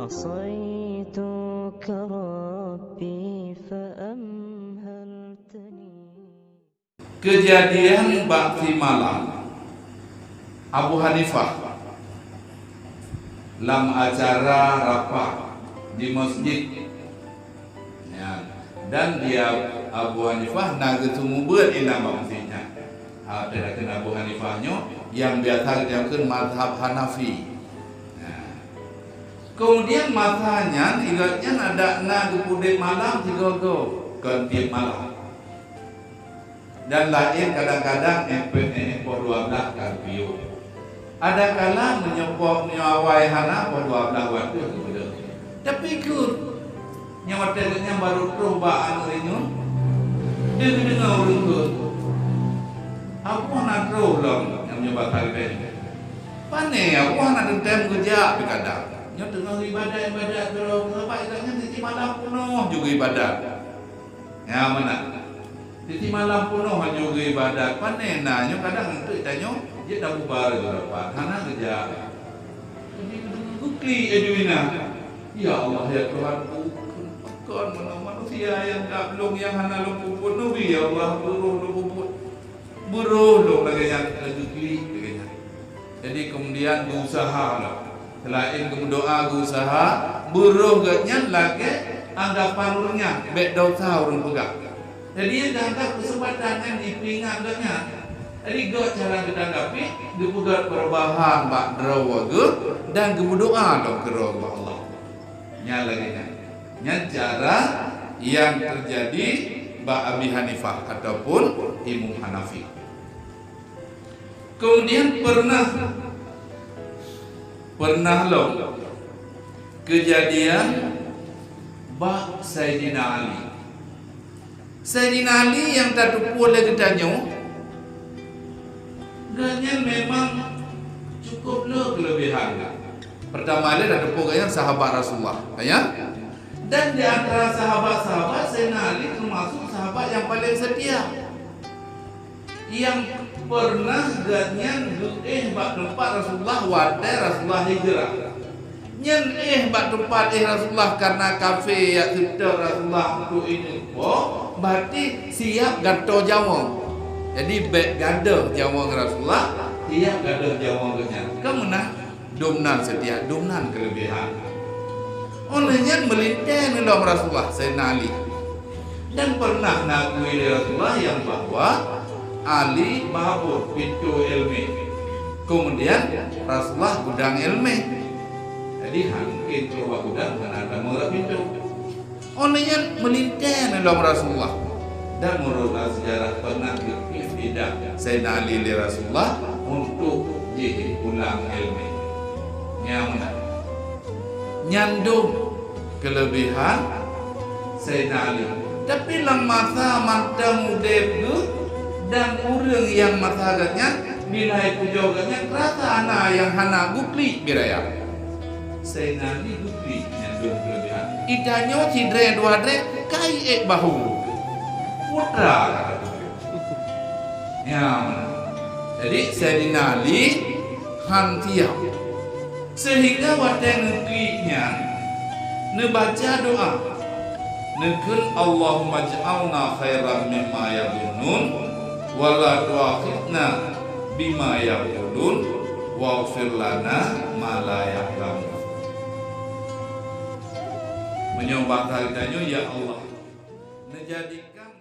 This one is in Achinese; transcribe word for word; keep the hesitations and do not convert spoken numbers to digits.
عصيتك ربي فأمهلتني. Keujadian bak simalam Abu Hanifah lam acara rapat di masjid. Ya, dan di Abu Hanifah na geuseumeubeuet inong bak masjid nyan. Ha, teuka kheun Abu Hanifah nyoe nyang biasa geukheun mazhab Hanafi. Nah, kemudian masa nyan, ilat nyan adak na geupeudeh malam sigoe-goe, kon tiep malam. Dan laén kadang-kadang éh peuet éh poh dua blaih ka geuyue. Adakala meunyoe poh, meunyoe awai hana, poh dua blaih watèe geupeudeh. Tapi kheun, nyang watèe geuh nyan barô troh bak aneuk rinyueng, deuh geudeungoe ureueng kheun, "Abu hana troh lom," nyang meunyoe basa geutanyoe. Pane Abu hana teuntèe geujak pih kadang. Nyoe teungoh ibadat-ibadat droe, sabab ibadat nyan tiep malam peunoh juga ibadat. Nyan meunan. Tiep malam peunoh laju geuibadat. Pane na nyoe kadang eunteuk tanyoe jeuet tabubar laju rapat. Hana geujak. Jadi geudeungoe geuklik laju inan. Ya Allah, ya Tuhanku, pakon meunoe manusia nyang dap lôn nyang hana lôn peubuet, neubi ya Allah, beurôh lôn peubuet. Beurôh lôn lagèe nyan, laju klik lagèe nyan. Jadi keumudian geuuseuha lom. Seulaén geumeudoa geuuseuha, beurôh geuh nyan lagèe anggapan ureueng nyan, bèk desya ureueng peugah. Jadi nyang geuanggap keuseumpatan nyan jipeuingat geuh nyan. Jadi geuh cara geutanggapi, geupeugöt peurubatan bak droe geuh dan geumeudoa lom keudroe bak Allah. Nyan lagèe nyan. Nyan cara nyang teujadi bak Abi Hanifah ataupun Imam Hanafi. Keumudian peureunah, peureunah lom keujadian bak Saidina Ali. Saidina Ali nyang tateupeue lé geutanyoe, gobnyan memang cukup le keuleubehan. Peurtama lé tateupeue gobnyan sahabat Rasulullah, ya. Dan di antara sahabat-sahabat, Saidina Ali teumasuk sahabat nyang paleng seutia. Nyang peureunah gobnyan geuéh bak teumpat Rasulullah watèe Rasulullah hijrah. Nyan éh bak teumpat éh Rasulullah kareuna kafé jak seutôt Rasulullah untuk ineuek po, berarti siap gantoe jaweueng. Jadi bèk gadôh jaweueng Rasulullah, siap gadôh jaweueng gobnyan. Kan meunan? Dum nan seutia, dum nan keuleubehan. Óh lheueh nyan meulintèe neulom Rasulullah, Saidina Ali. Dan peureunah na geuyue lé Rasulullah nyang bahwa Ali babot pintoe ileumèe. Keumudian Rasulullah gudang ileumèe. Jadi hana mungken trôh bak gudang hana tamong lam pintoe. Óh lheueh nyan meulintèe neulom Rasulullah. Dan meunurot seujarah peureunah geupeulidah Saidina Ali lé Rasulullah untuk jih pulang ileumèe. Nyan meunan. Nyan dum keuleubehan Saidina Ali. Tapi lam masa mantong udép geuh dan ureueng nyang masa gobnyan, bila ipujoe gobnyan, rasa hana nyang hana geuklik biraya. Saidina Ali geuklik nyan dum keuleubehan. Itanyoe sidroe dua droe kai ék bahô. Putra kata tu. Ya, jadi Saidina Ali han siap. Seuhingga watèe neuklik nyan, neubaca doa. Neukheun, "Allahumaj'alna khairan mimma yadhunnun, wa la tu'akhidna bima yaqulun, waghfir lana ma la ya'lamun." Meunyoe basa geutanyoe, "Ya Allah, neujadikan